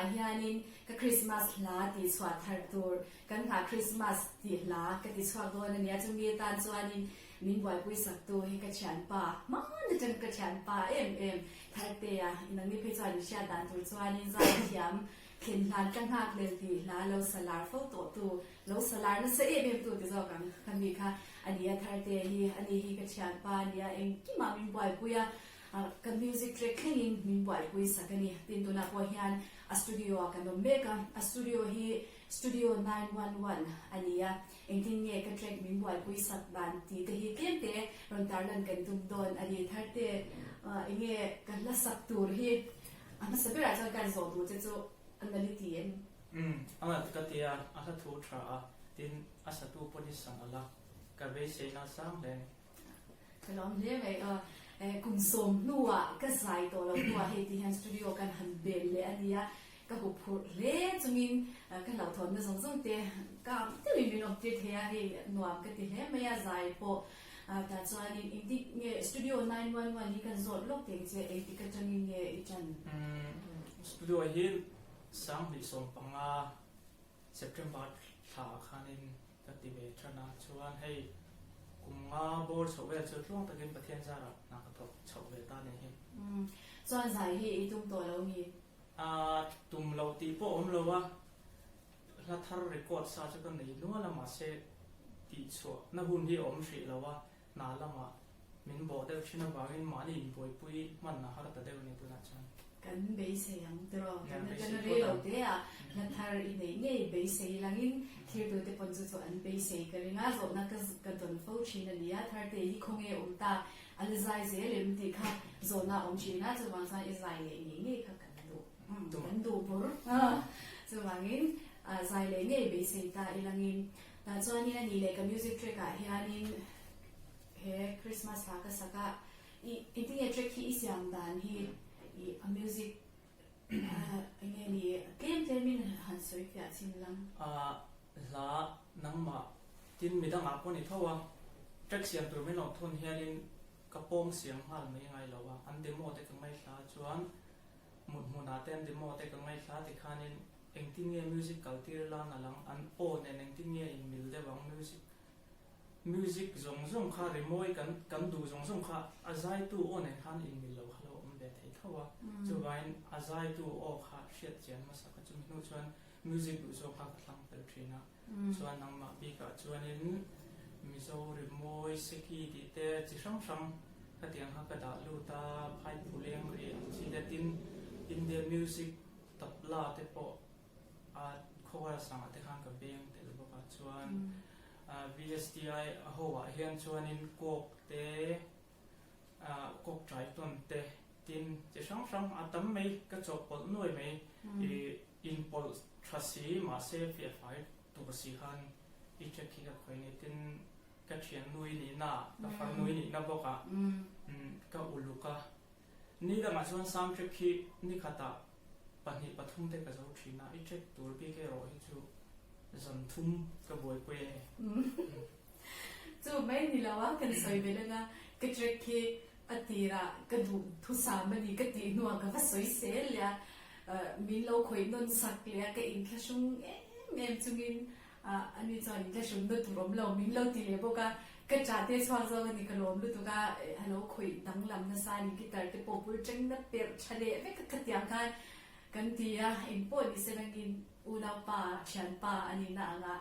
Tunah hianin ka Krismas hla tih chhuah thar tur kan nghah Krismas tih hla ka ti chhuak dawn a nia, chumi atan chuanin min buaipui saktu hi ka thianpa hman atang ka thianpa em em Thartea inangni phei chuan in hriat dan tur chuanin zaithiam thlen hlan ka nghak hlel tih hla lo salar fo tawh tu lo salar nasa em em tu ti zawk ang ka mi kha a nia Thartea hi a ni hi ka thianpa a nia engkimah min buaipui a Ka music track thlengin min buaipui sak a ni. Tin, tunah pawh hian a studio ah kan awm mek a, a studio hi Studio 911 a ni a, engtin nge ka track min buaipui sak dan tih te hi tlem te rawn tarlan kan tum dawn a ni. Tharte, enge ka hla sak tur hi a hmasa berah chuan ka zawh duh che chu a nalh i ti em? Umm, a nalh ka ti a, a hla thu tha a, tin a satu pawn i sa nalh a, ka beiseina sang hle a ni. Ka lawm hle mai aw. Kum sawm hnuah ka zai tawh lo hnuah hei ti hian studio kan han bel leh a nia. Ka hup phurh hle chungin ka hlauhthawnna zawng zawng te ka ang deuhin min awm tir thei a, hei nuam ka ti hle mai a, zai pawh tah chuanin engtik nge studio 911 hi kan zawt lawk teng che engtik atangin nge i tan? Studio hi 2015 September thla ah khanin ka ti ve than a, chuan hei kum nga bawr chhoh vel chu tluang takin Pathian zarah hna ka thawk chhoh ve ta nih hi. Umm, chuan zai hi i tum tawh lo mi? A tum lo tih pawh awm lo a, hla thar record sa chu ka nei nual a mahse tihchhuah na hun hi a awm hrih lo a, hna lamah min bawh deuh thin avangin mahni inbuaipui hman a har ta deuh a ni tunah chuan. Kan beisei ang tiraw? Kan atanga rei lo te a hla thar i neih ngei beisei langin thirtute pawn chu chu an beisei ka ring a, zawhna ka ka dawn fo thin a ni a, Tharte hi khawnge awm ta a la zai zel em tih kha zawhna a awm thin a, chuvang chuan i zai leh ngei ngei kha kan duh kan duh bur chuvangin zai leh ngei beisei ta i langin Tah chuanin a nih leh ka music track ah hianin he Christmas hla ka sak a, i engtinge track hi i siam dan hi i a music enge ni tlem tlemin han sawi fiah chhin lam. A hla nangmah tin midangah pawh ni tho a, track siam tur min lo thun hianin ka pawng siam nghal mai ngai lo a, an demo te ka ngaihla chuan mut hmunah te an demo te ka ngaihla tikhanin Engtin nge music kal tir lan a lang an aw nen engtin nge in mil deuh ang music music zawng zawng kha rimawi kan kan duh zawng zawng kha a zaitu aw nen khan in mil lo kha lo awm ve thei tho a chuvangin a zaitu aw kha hriat chian hmasa kha chumi hnu chuan music duh zawk kha ka thlang fel thin a chuan nangmah bikah chuanin Mizo rimawi seki tih te chi hrang hrang khatiang kha ka dah lut a phaiphuleng ri ang chi te tin Indian music Tabla te pawh a khawhar sangah te khan ka beng tel bawk a, chuan VSTI a ho ah hian chuanin kawk te kawk trai tawn te tin chi hrang hrang a tam mai ka chawhpawlh nuai mai i inpawlh tha si mahse fiah fai tur si khan i check hi ka khawi ni tin ka thian nui nihna ka far nui nihna bawk ah ka uluk a. Ni dangah chuan soundtrack hi ni khatah pahnih pathum te ka zo thin a, i track tur bik erawh hi chu zan thum ka buaipui a ni. Chu mai ni lo a, kan sawi ve leng a, ka track hi a tirah ka duh thusam a ni ka tih hnuah ka va sawi sel leh a, min lo khawih nawn sak leh a, ka inthlahrung em em chungin Ani chuan in thlahrun na tur awm lo min lo ti leh bawk a, ka ṭah te chhuak zawk a ni ka lawm lutuk a, a lo khawih danglam nasa a ni guitar te pawh bul ṭeng na perh ṭha leh vek a khatiang khan kan ti a, engpawh ni se langin unaupa ṭhianpa a nihna anga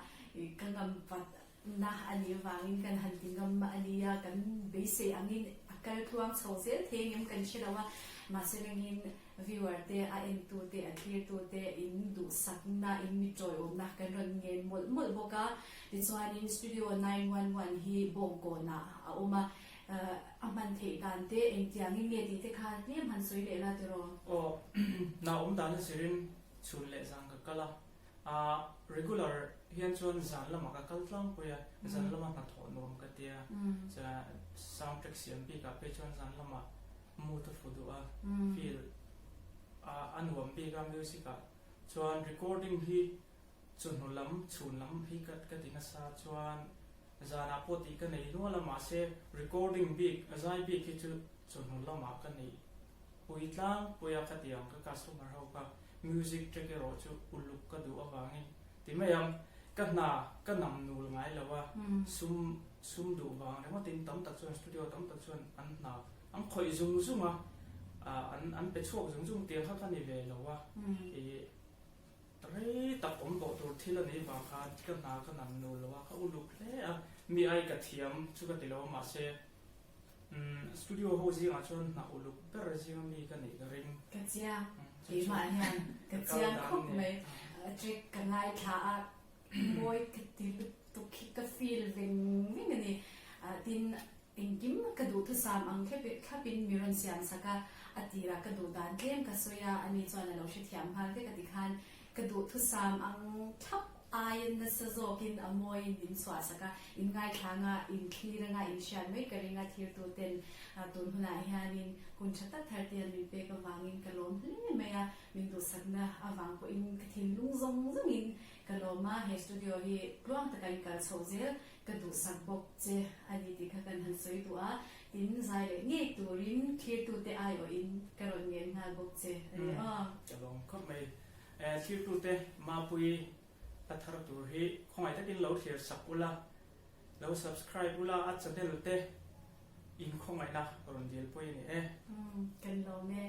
ka ngam vat na a nih avangin kan han ti ngam a nia, kan beisei angin a kal tluang chho zel thei engem kan hre lo a, mahse langin Viewer te, a entu te, a thlirtu te in duhsakna, in mi tawiawmna kan rawn ngen mawlh mawlh bawk a. Tichuanin Studio 911 hi Bawngkawnah a awm a, a hman theih dan te engtiangin nge tih te kha tlem han sawi leh la tiraw? Aw, na awm dan a zirin chhun leh zan ka kal a, a regular hian chuan zan lamah ka kal tlangpui a, zan lama hnathawh nuam ka tia, chuan sound track siam bikah phei chuan zan lamah mood a fu duh a, feel a a nuam bik a music ah chuan recording hi chawhnu lam chhun lam hi ka ka ti nasa chuan zanah pawh tih ka nei nual a mahse recording bik a zai bik hi chu chawhnu lamah ka neih pui tlangpui a ka ti ang ka customer ho kha. Music track erawh chu uluk ka duh avangin ti mai ang, ka hna ka nam nul ngai lo a, sum sum duh vang ringawtin tam tak chuan studio tam tak chuan an hna an khawih zung zung a, an an pe chhuak zung zung tiang kha ka ni ve lo a, ih rei tak awm tawh tur thil a nih vang khan ka hna ka nam nul lo a, ka uluk hle a, mi ai ka thiam chu ka ti lo a mahse Studio ho zingah chuan hna uluk ber zinga mi ka nih ka ring. Ka chiang, keimah hian ka chiang khawp mai. Track ka ngaithla a, mawi ka ti lutuk hi ka feel veng veng a ni. Tin, engkim ka duhthusam ang thlapin mi rawn siam sak a, a tirah ka duh dan tlem ka sawi a, ani chuan a lo hrethiam nghal vek a ti khan ka duhthusam ang thlap Aiin nasa zawkin a mawiin min chhuahsak a, in ngaithlang a, in thlir anga in hriat mai ka ring a, thirtuten tun hunah hianin hun tha tak thar te an min pek avangin ka lawm hle mai a, min duhsakna avang pawhin ka thinlung zawng zawngin ka lawm a, he studio hi tluang taka in kal chhoh zel ka duhsak bawk che a ni tih kha kan han sawi duh a, tin zai leh ngei turin thirtute aiawhin ka rawn ngen nghal bawk che a ni aw. Ka lawm khawp mai. Thirtute Mapui hla thar tur hi khawngaih takin lo thlir sak ula, lo subscribe ula a channel te in khawngaihna rawn dil pawh i ni e. Kan lawm e.